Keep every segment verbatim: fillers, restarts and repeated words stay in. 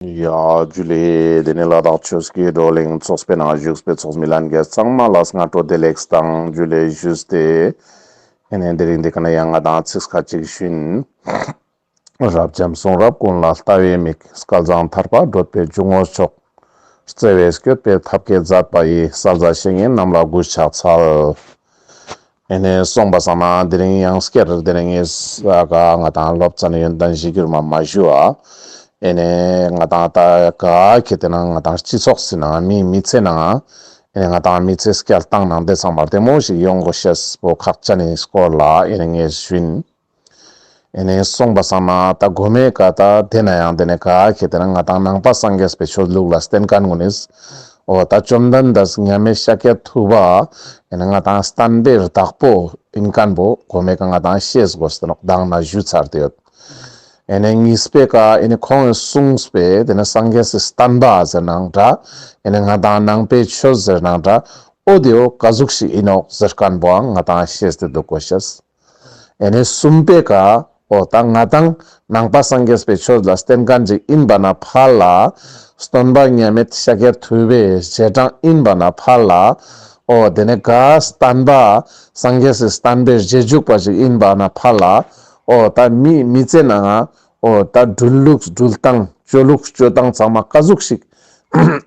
ཡ་ཇུ་ལེ། དེ་ནས་ལ་དྭགས་ཆོས་ཀྱི་བགྲོ་གླེང་ཚོགས་པའི་ནང་བཞུགས་པའི་ཚོགས་མི་ལྷན་རྒྱས་ཚང་མ་ལ་སྔ་དྲོ་བདེ་ལེགས་དང་ཇུ་ལེ་ཞུས་ཏེ། ཨེ་ནས་དེ་རིང་འདི་ཀ་ན་ཡང་ང་དང་ཚིག་ཁ་ཅིག་ཞུ་ཡིན། རབ་འབྱམས་གསུང་རབ་ཀུན་ལ་ལྟ་བའི་མིག་སྐལ་བཟང་ཐར་པ་བགྲོད་པའི་འཇུག་ངོགས་མཆོག་བརྩེ་བས་བསྐྱོད་པའི་ཐབས་མཁས་མཛད་པ་ཡི། གསལ་མཛད་བཤེས་གཉེན་རྣམས་ལ་གུས་ཕྱག་འཚལ། ཨེ་ནས་སོང་པ་སང་ན་དེ་རིང་ཡང་སྐྱར་དེ་རིང་ངས་ཨ་ཀ་ང་དང་སློབ་ཚན་ཡོན་ཏན་གཞིར་གྱུར་མ་མ་ཞུ་བ། ཨེ་ནས་ང་དང་ད་ཀ་ཁེ་ཏེ་ན་ང་དང་སྤྱི་ཚོགས་སི་ནང་མི་མི་ཚེ་ནང་ཨེ་ནས་ང་དང་མི་ཚེ་སྐྱེལ་སྟངས་ནང་དེ་ཚང་མ་བདེ་མོ་ཞིག་ཡོང་དགོས་ཤེས་པོ་ཁག་ཅན་ནི་སྐོར་ལ་ཨེ་ནས་ངས་ཞུ་ཡིན། ཨེ་ནས་སོང་པ་སང་ན་ད་གོ་མའི་ཀ་ད་དེ་ན་ཡང་དེ་ནས་ཀ་ཁེ་ཏེ་ན་ང་དང་ནང་པ་སངས་རྒྱས་པའི་ཆོས་ལུགས་ལ་བརྟེན་མཁན་ཀུན་ནིས་འོ་ད་བཅོམ་ལྡན་འདས་མཉམ་མེད་ཤཱཀྱ་ཐུབ་པ་ཨེ་ནས་ང་དང་བསྟན་པའི་བདག་པོ་ཨིན་མཁན་པོ་གོ་མའི་ཀ་ང་དང་ཤེས་དགོས་ཏེ་ནོག་མདང་ན་ཞུ་ཚར་ཏེ་ཡོད། ཨེ་ནས་གཉིས་པའི་ཀ་ཨེ་ནས་ཁོང་གིས་གསུངས་པའི་དེ་ནས་སངས་རྒྱས་སི་བསྟན་པ་ཟེར་ནའང་འདྲ། ཨེ་ནས་ང་དང་ནང་པའི་ཆོས་ཟེར་ནའང་འདྲ། འོ་དེ་བོ་ཀ་ཟུག་ཞིག་ཨིན་ནོག་ཟེར་མཁན་པོའང་ང་དང་ཤེས་ཏེ་འདུག་དགོས་ཤེས། ཨེ་ནས་གསུམ་པའི་ཀ་འོ་ད་ང་དང་ནང་པ་སངས་རྒྱས་པའི་ཆོས་ལ་བརྟེན་མཁན་ཅིག་ཨིན་པ་ན་ཕར་ལ། སྟོན་པ་མཉམ་མེད་ཤཱཀྱ་ཐུབ་པའི་རྗེས་འབྲང་ཨིན་པ་ན་ཕར་ལ། འོ་དེ་ནས་ག་བསྟན་པ་སངས་རྒྱས་སི་བསྟན་པའི་རྗེས་འཇུག་པ་ཞིག་ཨིན་པ་ན་ཕར་ལ། འོ་ད་མི་མི་ཚེ་ནང་ང་འོ་ད་འགྲུལ་ལུགས་འགྲུལ་སྟངས་སྤྱོད་ལུགས་སྤྱོད་སྟངས་ཚང་མ་ཀ་ཟུག་ཞིག་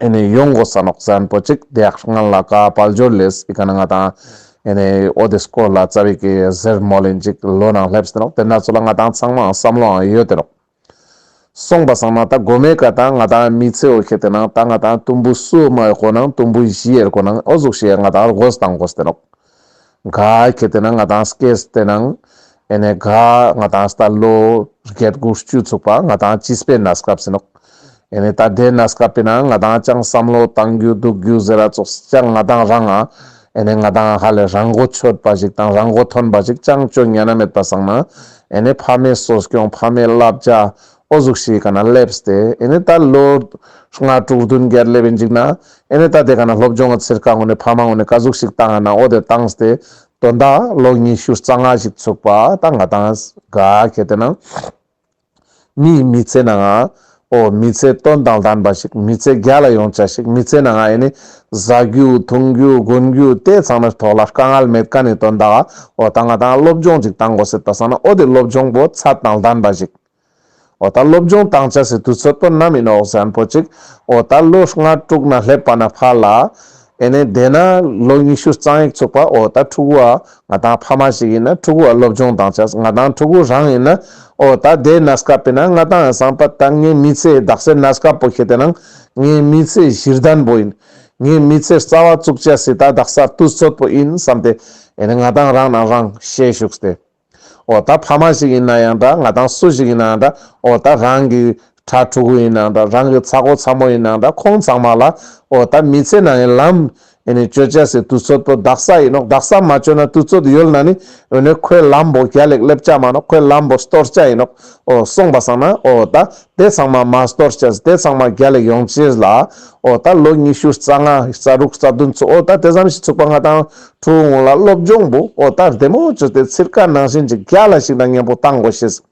ཨེ་ནས་ཡོང་དགོས་ས་ནོག་ཟེར་མཁན་པོ་ཅིག་དེ་ཡག་སྔན་ལ་ཀ་དཔལ་འབྱོར་ལེས་ཨི་ཀ་ན་ང་དང་ཨེ་ནས་འོ་དེ་སྐོར་ལ་རྩ་བའི་གི་ཟེར་མོལ་ལིན་ཅིག་ལོ་ནང་སླེབས་ཏེ་ནོག་དེ་ན་ཚོ་ལ་ང་དང་ཚང་མའང་བསམ་བློའང་ཡོད་དེ་ནོག་སོང་པ་སང་ན་ད་གོ་མའི་ཀ་ད་ང་དང་མི་ཚེ་འོ་ཁེ་ཏེ་ན་ད་ང་དང་དུམ་བུ་གསུམ་མ་ཡོད་གོ་ནང་དུམ་བུ་བཞི་ཡོད་གོ་ནང་འོ་ཟུག་ཞིག་ང་དང་དགོས་དང་དགོས་ཏེ་ནོག་ག་ཁེ་ཏེ་ན་ང་དང་སྐྱེས་ཏེ་ནང་ཨེ་ནས་ག་ང་དང་ད་ལོ་བརྒྱད་དགུ་བཅུ་ཚུགས་པ་ང་དང་བྱིས་པའི་གནས་སྐབས་ཟེར་ནོག་ཨེ་ནས་ད་དེ་གནས་སྐབས་པའི་ནང་ང་དང་ཅང་བསམ་བློ་བཏང་རྒྱུ་འདུག་རྒྱུ་ཟེར་ར་ཙོགས་ཅང་ང་དང་རང་ང་ཨེ་ནས་ང་དང་ཧ་ལས་རང་མགོ་ཆོད་པ་ཞིག་དང་རང་མགོ་ཐོན་པ་ཞིག་ཅང་ཅོ་ཉན་ན་མེད་པ་སང་ན་ཨེ་ནས་ཕ་མའི་གསོ་སྐྱོང་ཕ་མའི་བསླབ་བྱ་འོ་ཟུག་ཞིག་ག་ན་སླེབས་ཏེ་ཨེ་ནས་ད་ལོ་ལྔ་དྲུག་བདུན་བརྒྱད་སླེབས་ཡིན་ཅིག་ན་ཨེ་ནས་ད་དེ་ག་ན་སློབ་སྦྱོང་གི་ཚིར་ཁ་ངོ་ནས་ཕ་མ་ངོ་ནས་ཀ་ཟུག་ཞིག་བཏང་ང་ན་འོ་དེ་བཏང་སྟེ་དོན་དག་ལོ་ཉི་ཤུ་རྩ་ལྔ་ཞིག་ཚུགས་པ་ད་ང་དང་ག་ཁེ་ཏེ་ན་མིའི་མི་ཚེ་ནང་ང་འོ་མི་ཚེ་དོན་དང་ལྡན་པ་ཞིག་མི་ཚེ་རྒྱལ་ལ་ཡོང་ཆ་ཞིག་མི་ཚེ་ནང་ང་ཨེ་ནི་ཟ་རྒྱུ་འཐུང་རྒྱུ་གོན་རྒྱུ་དེ་ཚང་མའི་ཐོག་ལ་དཀའ་ངལ་མེད་མཁན་ནི་དོན་དག་འོ་ད་ང་དང་སློབ་སྦྱོང་ཅིག་བཏང་དགོས་ཟེར་པ་སང་ན་འོ་དེ་སློབ་སྦྱོང་པོ་ཚད་དང་ལྡན་པ་ཞིག་འོ་ད་སློབ་སྦྱོང་བཏང་ཆ་སི་དུས་ཚོད་པོ་ནམ་ཡིན་ནོག་ཟེར་མཁན་པོ་ཅིག་འོ་ད་ལོ་ལྔ་དྲུག་ན་སླེབས་པ་ན་ཕར་ལ། ཨེ་ནས་དེ་ན་ལོ་ཉི་ཤུ་རྩ་གཅིག་ཚུགས་པ་འོ་ད་ཕྲུ་གུ་བ་ང་དང་ཕ་མ་ཞིག་ཡིན་ན་ཕྲུ་གུ་བ་སློབ་སྦྱོང་བཏང་ཆ་ང་དང་ཕྲུ་གུ་རང་ཡིན་ན་འོ་ད་དེ་གནས་སྐབས་པའི་ན་ང་དང་བསམ་པ་ད་ངའི་མི་ཚེ་དག་སའི་གནས་སྐབས་པོ་ཁེ་ཏེ་ན་ངའི་མི་ཚེ་གཞི་རྟེན་པོ་ཡིན། ངའི་མི་ཚེ་རྩ་བ་བཙུགས་ཆ་སི་ད་དག་ས་དུས་ཚོད་པོ་ཡིན་བསམ་སྟེ་ཨེ་ནས་ང་དང་རང་ན་རང་ཤེས་བཅུག་སྟེ། འོ་ད་ཕ་མ་ཞིག་ཡིན་ན་ཡང་འདྲ་ང་དང་སུ་ཞིག་ཡིན་ན་ཡང་འདྲ་འོ་ད་རང་གི་ཕྲུ་གུ་ཡིན་ན་འདྲ་རང་གི་ཚ་བོ་ཚ་མོ་ཡིན་ན་འདྲ་ཁོང་ཚང་མ་ལ་འོ་ད་མི་ཚེ་ནང་གི་ལམ་ཨེ་ནི་བཅོ་ཆ་སི་དུས་ཚོད་པོ་དག་ས་ཡིན་ནོག་དག་ས་མ་བཅོ་ན་དུས་ཚོད་ཡོལ་ན་ནི་འོ་ནི་ཁོའི་ལམ་པོ་རྒྱལ་ལེགས་སླེབས་ཆ་མ་ནོག་ཁོའི་ལམ་པོ་སྟོར་ཆ་ཡིན་ནོག་འོ་སོང་པ་སང་ན་འོ་ད་དེ་ཚང་མ་མ་སྟོར་ཆ་སི་དེ་ཚང་མ་རྒྱལ་ལེགས་ཡོང་ཆེས་ལ་འོ་ད་ལོ་ཉི་ཤུ་རྩ་ལྔ་རྩ་དྲུག་རྩ་བདུན་ཚུགས་འོ་ད་དེ་ཙམ་ཞིག་ཚུགས་པ་ང་དང་ཕྲུ་གུ་ལ་སློབ་སྦྱོང་པོ་འོ་ད་བདེ་མོ་བཅོས་ཏེ་ཚིར་ཀ་ནང་བཞིན་ཅིག་རྒྱལ་ལ་ཞིག་དང་མཉམ་པོ་བཏང་དགོས་ཤེས།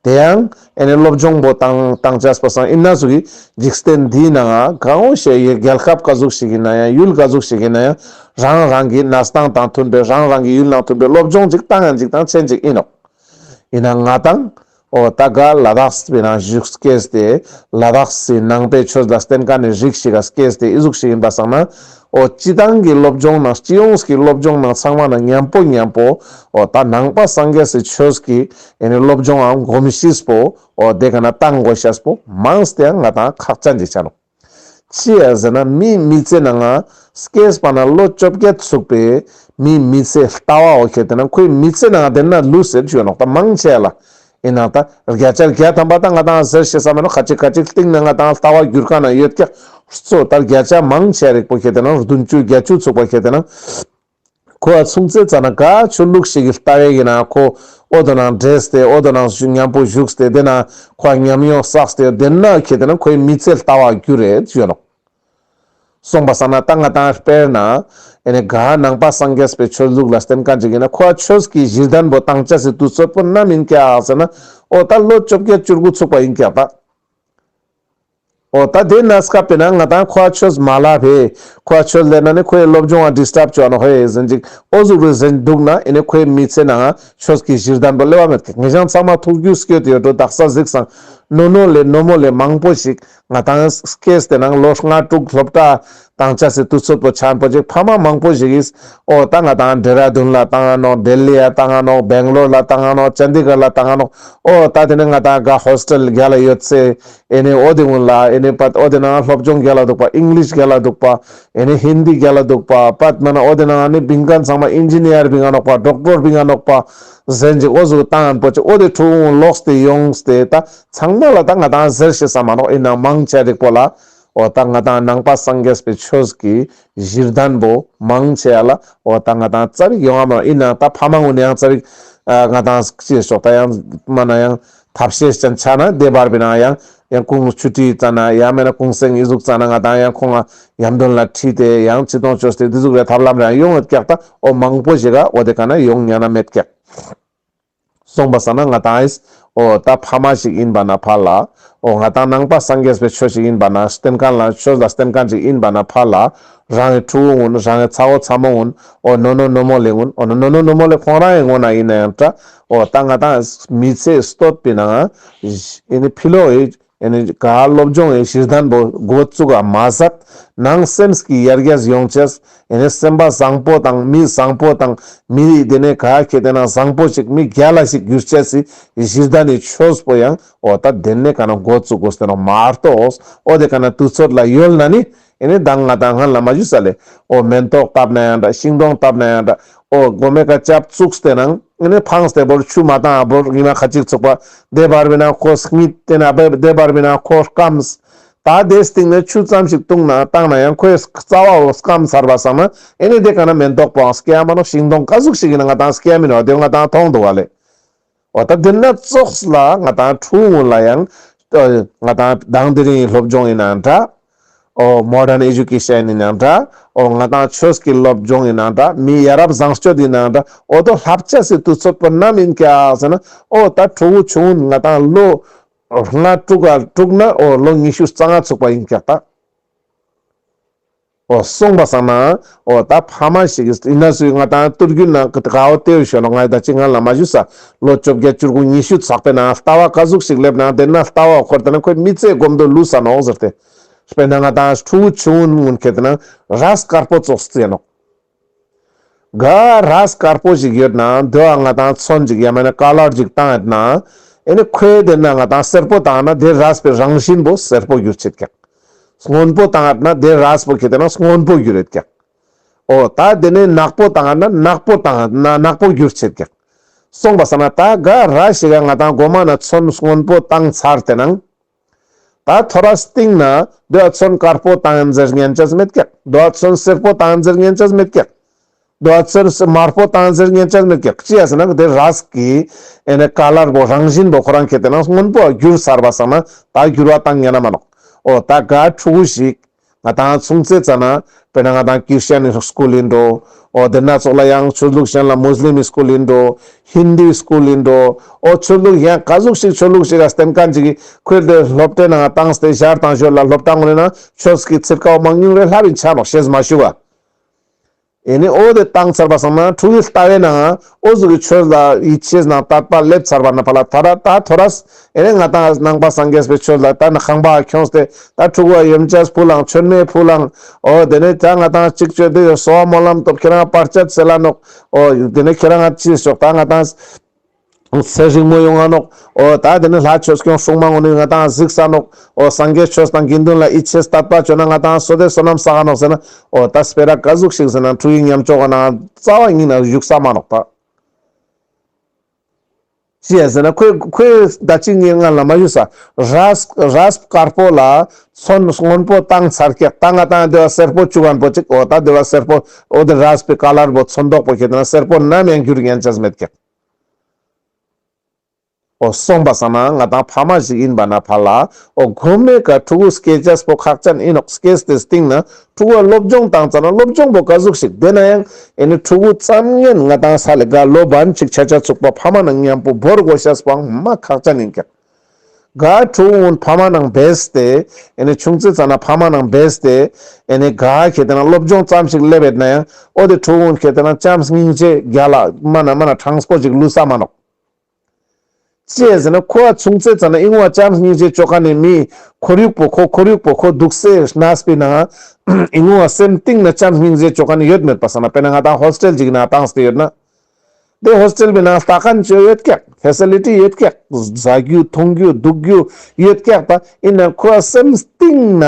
དེ་ཡང་ཨེ་ནི་སློབ་སྦྱོང་པོ་བཏང་བཏང་ཆ་སྤ་སང་ཡིན་ན་ཟུག་གི་འཇིག་རྟེན་འདིའི་ནང་ང་གང་འོ་ཞེས་ཡོད་རྒྱལ་ཁབ་ག་ཟུག་ཞིག་ཡིན་ན་ཡང་ཡུལ་ག་ཟུག་ཞིག་ཡིན་ན་ཡང་རང་རང་གི་གནས་སྟངས་དང་མཐུན་པའི་རང་རང་གི་ཡུལ་ནང་མཐུན་པའི་སློབ་སྦྱོང་ཅིག་བཏང་ཡང་ཅིག་དང་ཆེན་ཅིག་ཡིན་ནོག་ཡིན་ན་ང་དང་འོ་ད་ག་ལ་དྭགས་པའི་ནང་བཞུགས་སྐྱེས་ཏེ་ལ་དྭགས་སི་ནང་པའི་ཆོས་ལ་བརྟེན་མཁན་ནི་རིགས་ཤིག་ག་སྐྱེས་ཏེ་ཨི་ཟུག་ཞིག་ཡིན་པ་སང་ན་འོ་སྤྱི་བཏང་གི་སློབ་སྦྱོང་ནང་སྤྱི་ཡོངས་ཀྱི་སློབ་སྦྱོང་ནང་ཚང་མ་ནང་མཉམ་པོ་མཉམ་པོ་འོ་ད་ནང་པ་སངས་རྒྱས་སི་ཆོས་ཀྱི་ཨེ་ནི་སློབ་སྦྱོང་ངམ་གོམས་གཤིས་པོ་འོ་དེ་ག་ན་བཏང་དགོས་ཤེས་པོ་མང་སྟེ་ཡང་ང་དང་ཁག་ཅན་ཅིག་ཆ་ནོག་ཅི་ཡ་ཟེར་ན་མི་མི་ཚེ་ནང་ང་སྐྱེས་པ་ན་ལོ་བཅོ་བརྒྱད་ཚུགས་པའི་མི་མི་ཚེ་ལྟ་བ་འོ་ཁེ་ཏེ་ན་ཁོའི་མི་ཚེ་ནང་ང་དེ་ན་ལུས་ཟེར་ཞུ་ནོག་ད་མང་ཆེ་ལ་ཡིན་ན་ད་བརྒྱ་ཆ་བརྒྱ་ཐམ་པ་ད་ང་དང་ཟེར་ཤེས་ས་མེད་ནོག་ཁ་ཅིག་ཁ་ཅིག་སྟེང་ན་ང་དང་ལྟ་བ་འགྱུར་ཁ་ན་ཡོད་ཀྱག་གཙོ་ད་བརྒྱ་ཆ་མང་ཆེ་རིགས་པོ་ཁེ་ཏེ་ན་བདུན་ཅུ་བརྒྱད་ཅུ་ཚུགས་པ་ཁེ་ཏེ་ན། ཁོ་ཨ་ཚུང་ཚེ་ཙ་ན་ག་ཆོས་ལུགས་ཤིག་གི་ལྟ་བའི་གི་ན་ཁོ་ཨོ་དོ་ནང་འདྲེས་ཏེ་ཨོ་དོ་ནང་མཉམ་པོ་བཞུགས་ཏེ་དེ་ན་ཁོ་ཨ་ཉམས་མྱོང་བསགས་ཏེ་དེ་ན་ཁེ་ཏེ་ན་ཁོའི་མི་ཚེ་ལྟ་བ་འགྱུར་རེད་ཞུ་ནོག་སོང་པ་སང་ན་ད་ང་དང་དཔེར་ན་ཨེ་ནི་ག་ནང་པ་སངས་རྒྱས་པའི་ཆོས་ལུགས་ལ་བརྟེན་མཁན་ཅིག་ཡིན་ན་ཁོ་ཨ་ཆོས་ཀྱི་གཞི་རྟེན་པོ་བཏང་ཆ་སི་དུས་ཚོད་པོ་ནམ་ཡིན་ཀྱག་ཟེར་ན་ཨོ་ད་ལོ་བཅོ་བརྒྱད་བཅུ་དགུ་ཚུགས་པ་ཡིན་ཀྱག་ད། འོ་ད་དེ་ན་སྐབས་པའི་ནང་ང་ཏང་ཁོ་ཆོས་མ་ལབ་ཧེ། ཁོ་ཆོས་ལེན་ན་ནི་ཁོའི་སློབ་སྦྱོང་ང་ཌིས་ཊབ་ཅོ་ནོག་ཧེ་ཟེར་ཅིག་འོ་ཟུག་རུ་ཟེར་འདུག་ན་ཨེ་ནི་ཁོའི་མི་ཚེ་ནང་ཆོས་ཀྱི་གཞི་རྟེན་པོ་སླེབ་བ་མེད་ཀྱག་ངེད་ཅག་ཚང་མ་ཐུགས་རྒྱུས་སྐྱོད་དེ་ཡོད་འགྲོ། དག་ས་གཟིགས་སང་ནོ་ནོ་ལེ་ནོ་མོ་ལེ་མང་པོ་ཞིག་ང་ཏང་སྐྱེས་ཏེ་ནང་ལོ་ལྔ་དྲུག་སློབ་གྲྭ་བཏང་ཆ་སི་དུས་ཚོད་པོ་ཆ་པོ་ཅིག་ཕ་མ་མང་པོ་ཞིག་གིས་འོ་ད་ང་ཏང་ཌེ་ར་ཌུན་ལ་བཏང་ང་ནོག་ལྡི་ལི་ཡ་བཏང་ང་ནོག་བེང་ལོར་ལ་བཏང་ང་ནོག་ཅན་དི་གར་ལ་བཏང་ང་ནོག་འོ་ད་དེ་ནི་ང་ཏང་ག་ཧོས་ཊེལ་རྒྱ་ལ་ཡོད་སེ། ཨེ་ནི་འོ་དེ་ཀུན་ལ་ཨེ་ནི་པད་འོ་དེ་ནང་སློབ་སྦྱོང་རྒྱ་ལ་འདུག་པ། ཨིང་ལིཤ་རྒྱ་ལ་འདུག་པ། ཨེ་ནི་ཧིན་དི་རྒྱ་ལ་འདུག་པ། པད་མ་ན་འོ་དེ་ནང་ནི་བིང་མཁན་ཚང་མ་ཨིན་ཇི་ནི་ཡར་བིང་ང་ནོག་པ། ཌོག་ཊར་བིང་ང་ནོག་པ། ཟེར་ཅིག་འོ་ཟུག་བཏང་ཡོད་པོ་ཅིག་འོ་དེ་ཕྲུ་གུ་ལོགས་ཏེ་ཡོངས་ཏེ་ད་ཚང་མ་ལ་ད་ང་ཏང་ཟེར་ཤེས་ས་མ་ནོག་ཨིན་ན་མང་ཆེ་རིག་པོ་ལ་འོ་ད་ང་ཏང་ནང་པ་སངས་རྒྱས་པའི་ཆོས་ཀྱི་གཞི་རྟེན་པོ་མང་ཆེ་ཡ་ལ་འོ་ད་ང་ཏང་ཙ་པིག་ཡོང་ང་མ་ནོག་ཨིན་ན་ད་ཕ་མ་ཀུན་ཡང་ཙ་པིག་ང་ཏང་ཅི་ཤོག་ད་ཡང་མ་ན་ཡང་ཐབས་ཤེས་ཅན་ཆ་ན་དེ་བར་བི་ན་ཡང་ཡང་ཁོང་ཆུ་ཊི་ཙ་ན་ཡང་མེད་ན་གུང་སེང་ཨི་ཟུག་ཙ་ན་ང་ཏང་ཡང་ཁོང་ང་ཡམ་དོན་ལ་ཁྲིད་དེ་ཡང་ཅི་གཏོང་ཅོས་ཏེ་དེ་ཟུག་རེ་ཐབས་ལམ་རེ་ཡང་ཡོང་ཡོད་ཀྱག་ད་འོ་མང་པོ་ཞིག་ག་འོ་དེ་ཀ་ན་ཡོང་ཉན་ན་མེད་ཀྱག་སོང་པ་སང་ན་ང་ཏང་ཨིས་འོ་ད་ཕ་མ་ཞིག་ཨིན་པ་ན་ཕ་ལ་འོ་ང་ཏང་ནང་པ་སངས་རྒྱས་པའི་ཆོས་ཤིག་ཨིན་པ་ན་བསྟེན་མཁན་ལ་ཆོས་ལ་བསྟེན་མཁན་ཞིག་ཨིན་པ་ན་ཕ་ལ་རང་གི་ཕྲུ་གུ་ཀུན་རང་གི་ཚ་བོ་ཚ་མོ་ཀུན་འོ་ནོ་ནོ་ནོ་མོ་ལེ་ཀུན་འོ་ནོ་ནོ་ནོ་མོ་ལེ་ཁོང་རང་གི་ངོས་ན་ཨིན་ན་ཡང་འདྲ། འོ་ད་ང་ཏང་མི་ཚེ་སྟོད་པའི་ནང་ཨེ་ནི་ཕི་ལོ་ཨེ་ཨེ་ནི་ག་སློབ་སྦྱོང་ཨེ་གཞི་རྟེན་པོ་འགོ་བཙུགས་ག་མ་ཟད་ནང་སེམས་ཀྱི་ཡར་རྒྱས་ཡོང་ཆེས་ཨེ་ནི་སེམས་པ་བཟང་པོ་དང་མི་བཟང་པོ་དང་མི་དེ་ནས་ག་ཁེ་དེ་ན་བཟང་པོ་ཞིག་མི་རྒྱལ་ལ་ཞིག་གྱུར་ཆེས་སི་གཞི་རྟེན་ནི་ཆོས་པོ་ཡང་འོ་ད་དེ་ནས་ཀ་ན་འགོ་བཙུགས་དགོས་ཏེ་ནོག་མ་གཏོགས་འོ་དེ་ཀ་ན་དུས་ཚོད་ལ་ཡོལ་ན་ནི་ཨེ་ནི་མདང་ང་ཏང་སྔན་ལ་མ་ཞུས་ས་ལེ། འོ་མེན་ཏོག་བཏབ་ན་ཡང་འདྲ། ཤིང་སྡོང་བཏབ་ན་ཡང་འདྲ། འོ་མགོ་མེ་ཀ་ལྕགས་བཙུགས་ཏེ་ནང་ཨེ་ནི་ཕངས་ཏེ་བོར་ཆུ་མ་བཏང་བོར་ཉི་མ་ཁ་ཅིག་ཚུགས་པ་དེ་བར་བི་ན་ཁོ་སྙིད་དེ་ན་དེ་བར་བི་ན་ཁོ་སྐམས། ད་དེ་སྟེང་ནས་ཆུ་ཙམ་ཞིག་བཏུང་ན་བཏང་ན་ཡང་ཁོའི་རྩ་བ་འོ་སྐམ་ཚར་བ་སང་ན་ཨེ་ནི་དེ་ཀ་ན་མེན་ཏོག་པོའང་སྐྱེ་ཡ་མ་ནོག་ཤིང་སྡོང་ག་ཟུག་ཞིག་ཡིན་ན་ང་ཏང་སྐྱེ་ཡ་མིན་ནོག་དེ་ང་ཏང་མཐོང་འདུག་བ་ལེ། འོ་ད་དེ་ན་ཙོགས་ལ་ང་ཏང་ཕྲུ་གུ་ཀུན་ལ་ཡང་ང་ཏང་དང་དེ་རིང་སློབ་སྦྱོང་ཡིན་ན་འདྲ། འོ་མོ་ཌན་ཨེ་ཇུ་ཀེ་ཤན་ཡིན་ན་འདྲ། འོ་ང་ཏང་ཆོས་ཀྱི་སློབ་སྦྱོང་ཡིན་ན་འདྲ། མི་ཡ་རབས་བཟང་སྤྱོད་ཡིན་ན་འདྲ། འོ་དོ་ལྷབ་ཆ་སི་དུས་ཚོད་པོ་ནམ་ཡིན་ཀྱག་ཟེར་ན་འོ་ད་ཕྲུ་གུ་ཆུང་ང་ཏང་ལོ་ལྔ་དྲུག་ག་དྲུག་ན་འོ་ལོ་ཉི་ཤུ་རྩ་ལྔ་ཚུགས་པ་ཡིན་ཀྱག་ད། འོ་སོང་པ་སང་ན་འོ་ད་ཕ་མ་ཞིག་གིས་ཡིན་ན་སུའི་ང་ཏང་ཏུར་རྒྱུད་ན་ག་འོ་ཏེའུ་ཤོ་ནོ་ང་ད་ཅི་ང་ལ་མ་ཞུས་ས་ལོ་བཅོ་བརྒྱད་བཅུ་དགུ་ཉི་ཤུ་ཚགས་པའི་ནང་ལྟ་བ་ག་ཟུག་ཞིག་སླེབས་ན་དེ་ན་ལྟ་བ་འཁོར་ཏེ་ན་ཁོའི་མི་ཚེ་གོམ་དུ་ལུས་ས་ནོག་ཟེར་ཏེ། དཔེར་ན་ང་ཏང་ཕྲུ་གུ་ཆུང་ངུན་ཁེ་ཏེ་ན་རས་དཀར་པོ་ཙོགས་རྩི་ནོག་ག་རས་དཀར་པོ་ཞིག་ཡོད་ན་དེ་བ་ང་ཏང་ཚོན་ཅིག་ཡ་མེད་ན་ཀ་ལར་ཅིག་བཏང་ཡོད་ན་ཨེ་ནི་ཁོའི་དེ་ན་ང་ཏང་སེར་པོ་བཏང་ན་དེ་རས་པའི་རང་བཞིན་པོ་སེར་པོ་གྱུར་ཆེད་ཀྱག་སྔོན་པོ་བཏང་ཡོད་ན་དེ་རས་པོ་ཁེ་ཏེ་ན་སྔོན་པོ་གྱུར་ཡོད་ཀྱག་འོ་ད་དེ་ནས་ནག་པོ་བཏང་ཡོད་ན་ནག་པོ་བཏང་ཡོད་ན་ནག་པོ་གྱུར་ཆེད་ཀྱག་སོང་པ་སང་ན་ད་ག་རས་ཞིག་ག་ང་ཏང་གོ་མ་ན་ཚོན་སྔོན་པོ་བཏང་ཚར་ཏེ་ནང་ད་ཐོ་རས་སྟེང་ན་དེ་བ་ཚོན་དཀར་པོ་བཏང་ཡིན་ཟེར་ཉན་ཆ་མེད་ཀྱག་དེ་བ་ཚོན་སེར་པོ་བཏང་ཡིན་ཟེར་ཉན་ཆ་མེད་ཀྱག་དེ་བ་ཚོན་དམར་པོ་བཏང་ཡིན་ཟེར་ཉན་ཆ་མེད་ཀྱག་ཅི་ཡ་ཟེར་ན་དེ་རས་ཀྱི་ཨེ་ནི་ཀ་ལར་པོ་རང་བཞིན་པོ་ཁོ་རང་ཁེ་ཏེ་ན་སྔོན་པོ་གྱུར་ཚར་བ་སང་ན་ད་འགྱུར་བ་བཏང་ཉན་ན་མ་ནོག་འོ་ད་ག་ཕྲུ་གུ་ཞིག་ང་ཏང་ཆུང་ཙེ་ཙ་ན་དཔེར་ན་ང་ཏང་ཀིར་ཤན་སི་སྐུལ་ཡིན་འགྲོ། འོ་དེ་ན་ཙོགས་ལ་ཡང་ཆོས་ལུགས་གཞན་ལ་མུས་ལིམ་སི་སྐུལ་ཡིན་འགྲོ། ཧིན་དུའི་སྐུལ་ཡིན་འགྲོ། འོ་ཆོས་ལུགས་གཞན་ག་ཟུག་ཞིག་ཆོས་ལུགས་ཞིག་ལ་བསྟེན་མཁན་ཅིག་གིས་ཁོས་དེ་སློབ་གྲྭའི་ནང་བཏང་སྟེ་ཞར་དང་ཞོར་ལ་སློབ་གྲྭ་ངོས་ནས་ཆོས་ཀྱི་ཚིར་ཀ་བོ་མང་ཉུང་རེ་ལྷབ་ཡིན་ཆ་ནོག་ཤེས་མ་ཞུ་བ། ཨེ་ནི་འོ་དེ་བཏང་ཚར་བ་སང་ན་ཕྲུ་གུའི་ལྟ་བའི་ནང་འོ་ཟུག་གི་ཆོས་ལ་ཡིད་ཆེས་ནང་དད་པ་སླེབས་ཚར་བ་ན་ཕ་ལ་ཐ་ར་ད་ཐོ་རས་ཨེ་ནི་ང་ཏང་ནང་པ་སངས་རྒྱས་པའི་ཆོས་ལ་ད་ན་ཁང་པ་ཁྱོངས་ཏེ་ད་ཕྲུ་གུ་ཡོན་ཆབ་ཕུལ་ལང་མཆོད་མེ་ཕུལ་ལང་། འོ་དེ་ནས་ད་ང་ཏང་གཅིག་བཅོས་ཏེ་གསོལ་བ་སྨོན་ལམ་ཐོབ་ཁྱེད་རང་བར་ཆད་སེལ་ལ་ནོག་འོ་དེ་ནས་ཁྱེད་རང་ང་ཅི་ཞོག་ད་ང་ཏང་ཚེ་རིང་མོ་ཡོང་ང་ནོག་འོ་ད་དེ་ནས་ལྷ་ཆོས་སྐྱོང་སྲུང་མ་ངོ་ནས་ང་ཏང་གཟིགས་ས་ནོག་འོ་སངས་རྒྱས་ཆོས་དང་དགེ་འདུན་ལ་ཡིད་ཆེས་དད་པ་བཅོས་ན་ང་ཏང་བསོད་བདེ་བསོད་ནམས་བསགས་ནོག་ཟེར་ན། འོ་ད་སྤེ་ར་ག་ཟུག་ཞིག་ཟེར་ན་ཕྲུ་གུའི་ཉམས་ཆོག་ག་ན་རྩ་བ་ཉིད་ན་བཞུགས་ས་མ་ནོག་ད། ཅི་ཡ་ཟེར་ན་ཁོས་ཁོས་ད་ཅི་ངས་ང་ལ་མ་ཞུས་ས། རས་རས་དཀར་པོ་ལ་ཚོན་སྔོན་པོ་བཏང་ཚར་ཀྱག་ད་ང་ཏང་དེ་བ་སེར་པོ་བཅུག་གན་པོ་ཅིག་འོ་ད་དེ་བ་སེར་པོ་འོ་དེ་རས་པའི་ཀ་ལར་པོ་ཚོན་མདོག་པོ་ཁྱེད་ན་སེར་པོ་ནམ་ཡང་འགྱུར་ཉན་ཆ་མེད་ཀྱག་འོ་སོང་པ་སང་ན་ང་ཏང་ཕ་མ་ཞིག་ཡིན་པ་ན་ཕ་ལ་འོ་གོ་མེ་ཀ་ཕྲུ་གུ་སྐྱེ་ཆས་པོ་ཁག་ཅན་ཡིན་ནོག་སྐྱེས་ཏེ་སྟིང་ན་ཕྲུ་གུ་སློབ་སྦྱོང་བཏང་ཙ་ན་སློབ་སྦྱོང་པོ་ག་ཟུག་ཞིག་དེ་ན་ཡང་ཨེ་ནི་ཕྲུ་གུ་ཙམ་ངན་ང་ཏང་ས་ལེ་ག་ལོ་བན་ཅིག་ཆ་ཆ་ཚུགས་པ་ཕ་མ་ན་མཉམ་པོ་བོར་དགོས་ཤེས་པོའང་མ་ཁག་ཅན་ཡིན་ཀྱག་ག་ཕྲུ་གུ་གུན་ཕ་མ་ནང་བེས་ཏེ་ཨེ་ནེ་ཆུང་ཙེ་ཙ་ན་ཕ་མ་ནང་བེས་ཏེ་ཨེ་ནེ་ག་ཁེ་ཏེ་ན་སློབ་སྦྱོང་ཙམ་ཞིག་ལེབ་ཡོད་ན་ཡང་འོ་དེ་ཕྲུ་གུ་གུན་ཁེ་ཏེ་ན་བྱམས་སྙིང་རྗེ་རྒྱལ་ལ་མ་ན་མ་ན་དྲང་པོ་ཞིག་ལུས་ས་མ་ནོག་ཅི་ཟེར་ན་ཁོ་ཆུང་ཙེ་ཙ་ན་ཨིན་བ་བྱམས་སྙིང་རྗེ་ཅོ་ཁན་ནི་མི་ཁོར་ཡུག་པོ་ཁོ་ཁོར་ཡུག་པོ་ཁོ་དུག་སེ་གནས་པའི་ནང་ཨིན་བ་སེམས་གཏིང་ན་བྱམས་སྙིང་རྗེ་ཅོ་ཁན་ནི་ཡོད་མེད་པ་སང་ན་དཔེར་ན་ང་ཏང་ཧོས་ཊེལ་ཅིག་ནང་བཏང་སྟེ་ཡོད་ན། དེ་ཧོས་ཊེལ་པའི་ནང་ལྟ་ཁན་ཅོ་ཡོད་ཀྱག་ཕེ་སི་ལི་ཊི་ཡོད་ཀྱག་ཟ་རྒྱུ་འཐུང་རྒྱུ་དུག་རྒྱུ་ཡོད་ཀྱག་ད་ཨིན་ན་ཁོ་སེམས་གཏིང་ན་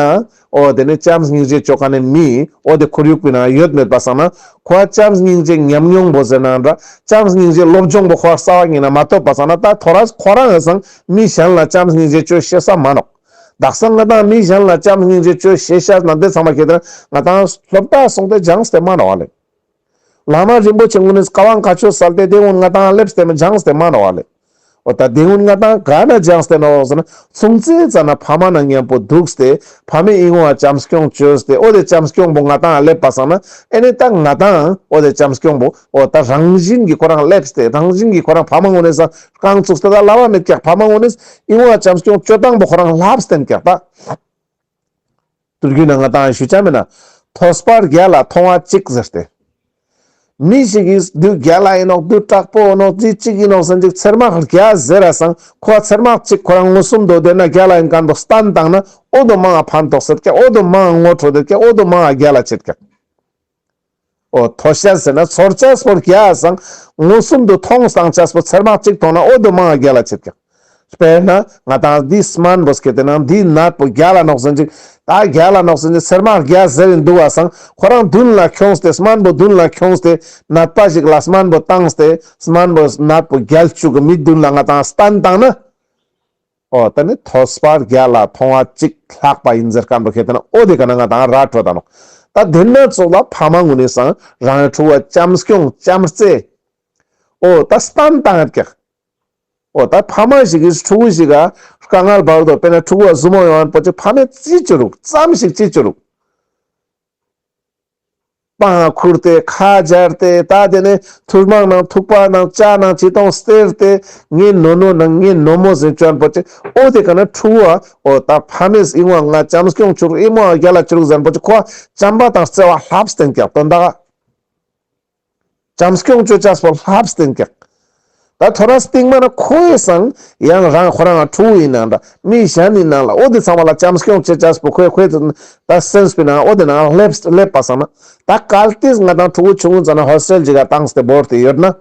འོ་དེ་ནི་བྱམས་སྙིང་རྗེ་ཅོ་ཁན་ནི་མི་འོ་དེ་ཁོར་ཡུག་པའི་ནང་ཡོད་མེད་པ་སང་ན་ཁོ་བྱམས་སྙིང་རྗེ་ཉམས་མྱོང་པོ་ཟེར་ན་འདྲ་བྱམས་སྙིང་རྗེ་སློབ་སྦྱོང་པོ་ཁོ་རྩ་བ་ཉིད་ན་མ་ཐོབ་པ་སང་ན་ད་ཐོ་རས་ཁོ་རང་ངི་སང་མི་གཞན་ལ་བྱམས་སྙིང་རྗེ་ཅོ་ཤེས་ས་མ་ནོག་དག་ས་ང་ཏང་མི་གཞན་ལ་བྱམས་སྙིང་རྗེ་ཅོ་ཤེས་ཤ་ན་དེ་ཚང་མ་ཁེ་ཏེ་ན་ང་ཏང་སློབ་གྲྭ་སོང་སྟེ་སྦྱངས་ཏེ་མ་ནོག་ལེ། བླ་མ་རིན་པོ་ཆེ་གུན་ནི་བཀའ་དབང་བཀའ་ཆོས་སལ་ཏེ་དེ་གུན་ང་ཏང་ལེབས་ཏེ་མ་སྦྱངས་ཏེ་མ་ནོག་ལེ། འོ་ད་དེ་གུན་ང་ཏང་ག་ན་སྦྱངས་ཏེ་ནོག་ཟེར་ན་ཆུང་ཙེ་ཙ་ན་ཕ་མ་ནང་མཉམ་པོ་དུག་སྟེ་ཕ་མའི་ཨིན་བ་བྱམས་སྐྱོང་ཅོས་ཏེ་འོ་དེ་བྱམས་སྐྱོང་པོ་ང་ཏང་ལེབས་པ་སང་ན་ཨེ་ནེ་ད་ང་ཏང་འོ་དེ་བྱམས་སྐྱོང་པོ་འོ་ད་རང་བཞིན་གྱི་ཁོ་རང་ལེབས་ཏེ་རང་བཞིན་གྱི་ཁོ་རང་ཕ་མ་གུན་ནི་སང་རྐང་བཙུགས་ཏེ་ད་ལབ་པ་མེད་ཀྱག་ཕ་མ་གུན་ནི་ཨིན་བ་བྱམས་སྐྱོང་ཅོ་སྟངས་པོ་ཁོ་རང་ལྷབ་སྟེ་ཨིན་ཀྱག་ད། ཏུར་གུ་ན་ང་ཏང་ཞུ་ཆ་མེད་ན་ཐོས་པ་བརྒྱ་ལ་མཐོང་བ་གཅིག་ཟེར་ཏེ། མི་ཞིག་གིས་དུ་རྒྱལ་ལ་ཨིན་ནོག་དུ་དྲག་པོ་ཨིན་ནོག་དུ་གཅིག་ཨིན་ནོག་ཟེར་ཅིག་ཚེར་མ་བརྒྱ་ཟེར་ར་སང་ཁོ་ཚེར་མ་གཅིག་ཁོ་རང་མངོན་སུམ་དུ་དེ་ན་རྒྱལ་ལ་ཨིན་ཁན་པོ་སྟན་བཏང་ན་འོ་དོ་མང་ང་ཕན་ཐོགས་སེད་ཀྱག་འོ་དོ་མང་ང་ངོ་འཕྲོད་དེད་ཀྱག་འོ་དོ་མང་ང་རྒྱལ་ལ་ཆེད་ཀྱག་འོ་ཐོས་ཤ་ཟེར་ན་ཚོར་ཆ་སྤོར་རྒྱ་སང་མངོན་སུམ་དུ་མཐོང་སང་ཆ་སྤོ་ཚེར་མ་གཅིག་མཐོང་ན་འོ་དོ་མང་ང་རྒྱལ་ལ་ཆེད་ཀྱག་དཔེར་ན་ང་ཏང་འདི་སྨན་པོ་སྐྱེ་ཏེ་ན་འདི་ནད་པོ་རྒྱལ་ལ་ནོག་ཟེར་ཅིག་ད་རྒྱལ་ལ་ནོག་ཟེར་ཅིག་ཚེར་མ་རྒྱལ་ཟེར་རིན་དུག་པ་སང་ཁོ་རང་མདུན་ལ་ཁྱོངས་ཏེ་སྨན་པོ་མདུན་ལ་ཁྱོངས་ཏེ་ནད་པ་ཞིག་ལ་སྨན་པོ་བཏང་སྟེ་སྨན་པོ་ནད་པོ་རྒྱལ་བཅུག་གི་མི་མདུན་ལ་ང་ཏང་སྟན་བཏང་ན། འོ་ད་ནི་ཐོས་པ་རྒྱལ་ལ་མཐོང་བ་གཅིག་ལྷག་པ་ཨིན་ཟེར་ཁན་པོ་ཁེ་ཏེ་ན་འོ་དེ་ཀ་ན་ང་ཏང་ར་འཕྲོད་ད་ནོག་ད་དེ་ན་ཙོགས་ལ་ཕ་མ་གུན་ནི་སང་རང་ཕྲུ་གུ་བྱམས་སྐྱོང་བྱམས་བརྩེ། འོ་ད་སྟན་བཏང་ཡོད་ཀྱག་འོ་ད་ཕ་མ་ཞིག་གིས་ཕྲུ་གུ་ཞིག་ག་དཀའ་ངལ་བར་དོ་དཔེར་ན་ཕྲུ་གུ་བ་ཟུར་མོ་ཡོང་ཁན་པོ་ཅིག་ཕ་མས་ཅི་ཅོ་རུག་ཙམ་ཞིག་ཅི་ཅོ་རུག་པང་ཁུར་ཏེ་ཁ་སྦྱར་ཏེ་ད་དེ་ནས་ཐུར་མང་ནང་ཐུག་པ་ནང་ཅ་ནང་ཅི་གཏོང་སྟེར་ཏེ་ངའི་ནོ་ནོ་ནང་ངའི་ནོ་མོ་ཟེར་ཅོ་ཁན་པོ་ཅིག་འོ་དེ་ཀ་ན་ཕྲུ་གུ་བ་འོ་ད་ཕ་མས་ཨིན་བ་ང་བྱམས་སྐྱོང་ཅོ་རུག་ཨིན་མོ་རྒྱལ་ལ་ཅོ་རུག་ཟེར་ཁན་པོ་ཅིག་ཁོ་བྱམས་པ་དང་བརྩེ་བ་ལྷབ་སྟེ་ཨིན་ཀྱག་དོན་དག་བྱམས་སྐྱོང་ཅོ་ཅས་པོ་ལྷབ་སྟེ་ཨིན་ཀྱག་ད་ཐོ་རས་སྟིང་མ་ན་ཁོའི་སང་ཡང་རང་ཁོ་རང་ཕྲུ་གུ་ཨིན་ནང་འདྲ་མི་གཞན་ཨིན་ནང་ལ་འོ་དེ་ཚང་མ་ལ་བྱམས་སྐྱོང་ཅོ་ཅས་པོ་ཁོའི་ཁོའི་ད་སེམས་པའི་ནང་འོ་དེ་ནང་སླེབས་སླེབས་པ་སང་ན་ད་གལ་ཏེ་ང་ཏང་ཕྲུ་གུ་ཆུང་ངུན་ཙ་ན་ཧོས་ཊེལ་ཅིག་ག་བཏང་སྟེ་བོར་ཏེ་ཡོད་ན།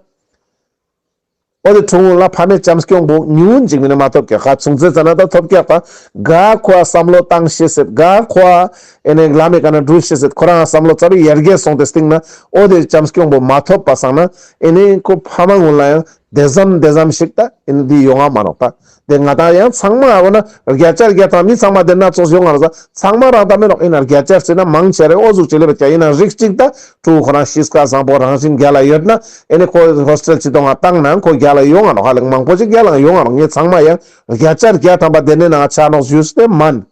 འོ་དེ་ཕྲུ་གུ་ལ་ཕ་མའི་བྱམས་སྐྱོང་པོ་ཉུང་ངུན་ཅིག་མིན་ན་མ་ཐོབ་ཀྱག་ཁ་ཆུང་ཙེ་ཙ་ན་ད་ཐོབ་ཀྱག་ད་ག་ཁོ་བསམ་བློ་བཏང་ཤེས་སེད་ག་ཁོ་ཨེ་ནེ་ལམ་མེ་ཀ་ན་འགྲུལ་ཤེས་སེད་ཁོ་རང་བསམ་བློ་ཙ་པིག་ཡར་རྒྱས་སོང་སྟེ་སྟིང་ན་འོ་དེ་བྱམས་སྐྱོང་པོ་མ་ཐོབ་པ་སང་ན་ཨེ་ནེ་ཁོ་ཕ་མ་གུན་ལ་ཡང་དེ་ཙམ་དེ་ཙམ་ཞིག་ད་ཨེ་ནེ་འདི་ཡོང་ང་མ་ནོག་ད། དེ་ང་ཏང་ཡང་ཚང་མ་འོ་ན་བརྒྱ་ཆ་བརྒྱ་ཐམ་པ་མི་ཚང་མ་དེ་ན་ཙོགས་ཡོང་ང་ར་ས་ཚང་མ་རང་ད་མེད་ནོག་ཨིན་ན་བརྒྱ་ཆ་བརྩིས་ན་མང་ཆེ་རེ་འོ་ཟུག་ཅིག་ལེབ་ཀྱག་ཨིན་ན་རིགས་གཅིག་ད་ཕྲུ་གུ་ཁོ་རང་གཤིས་ཀ་བཟང་པོ་རང་བཞིན་རྒྱལ་ལ་ཡོད་ན་ཨེ་ནེ་ཁོ་ཧོས་ཊེལ་ཅི་གཏོང་ང་བཏང་ན་ཁོ་རྒྱལ་ལ་ཡོང་ང་ནོག་ཧ་ལེ་མང་པོ་ཅིག་རྒྱལ་ལ་ཡོང་ང་ནོག་ངས་ཚང་མ་ཡང་བརྒྱ་ཆ་བརྒྱ་ཐམ་པ་དེ་ནེ་ནང་ཆ་ནོག་ཞུས་ཏེ་མན།